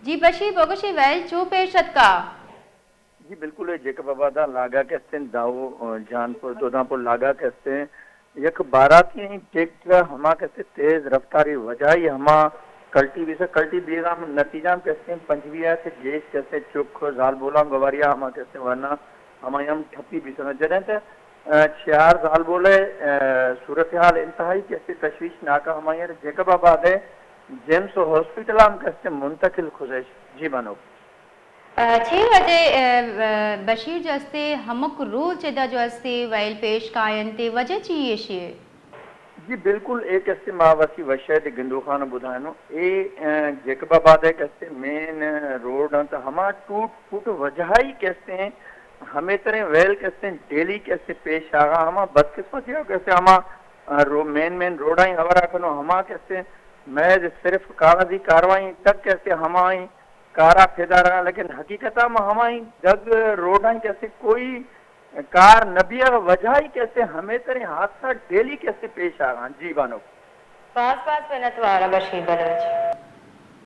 جی بشیر بگوشی ویل چو پیش اتکا؟ جی بالکل، اے جیکب آباد ء لاگا کہ استیں داؤ، ء، جان پور، دودان پور لاگا کہ استیں یک باراتی ٹریکٹر ہما کہ استیں تیز رفتاری وجہ ای ہما کلٹی بیسا، کلٹی بیگا ہم نتیجہ ہم کہ استیں پنجوی ء سے گیش کہ استیں چک زالبولاں گواریا ہما کہ استیں ورنا ہمائی ہم ٹھپی بیسا۔ جنہیں تے، ء، چیار زالبولے، ء، صورتحال انتہائی کہ استیں تشویشناک ء ہمائی ء جیکب آباد ء جیمس ہاسپٹل ہم کہ استیں منتقل کھزش۔ جی بانک۔ ء، چے وجہ، ء، ء، بشیر جو استے ہمک روز چدا جو استے ویل پیش کاینتے، وجہ چی ایشی؟ جی بالکل، اے کہ استے ما وسی وشے دے گندوخان بدھائنو، اے، ء، جیکب آباد ء کہ استے مین روڈ انت، ہما ٹوٹ پھوٹ وجہائی کہ استے ہمے تریں ویل کہ استے ڈیلی کہ استے پیش آغا، ہما بدقسمتی کہ استے ہما، ء، رو-، مین مین روڈائی ہورا کنو، ہما کہ استے محض صرف کاغذی کاروائی تک کہ استے ہمائی کارا پھدا رہا، لیکن حقیقتا ما ہمائی دگ روڈاں کہ اسے کوئی کار نہ بیگ وجہ ہی کہ اسے ہمے تریں حادثہ ڈیلی کہ اسے پیش آ رہا۔ جی بانک۔ باز باز منتوار بشیر بلوچ۔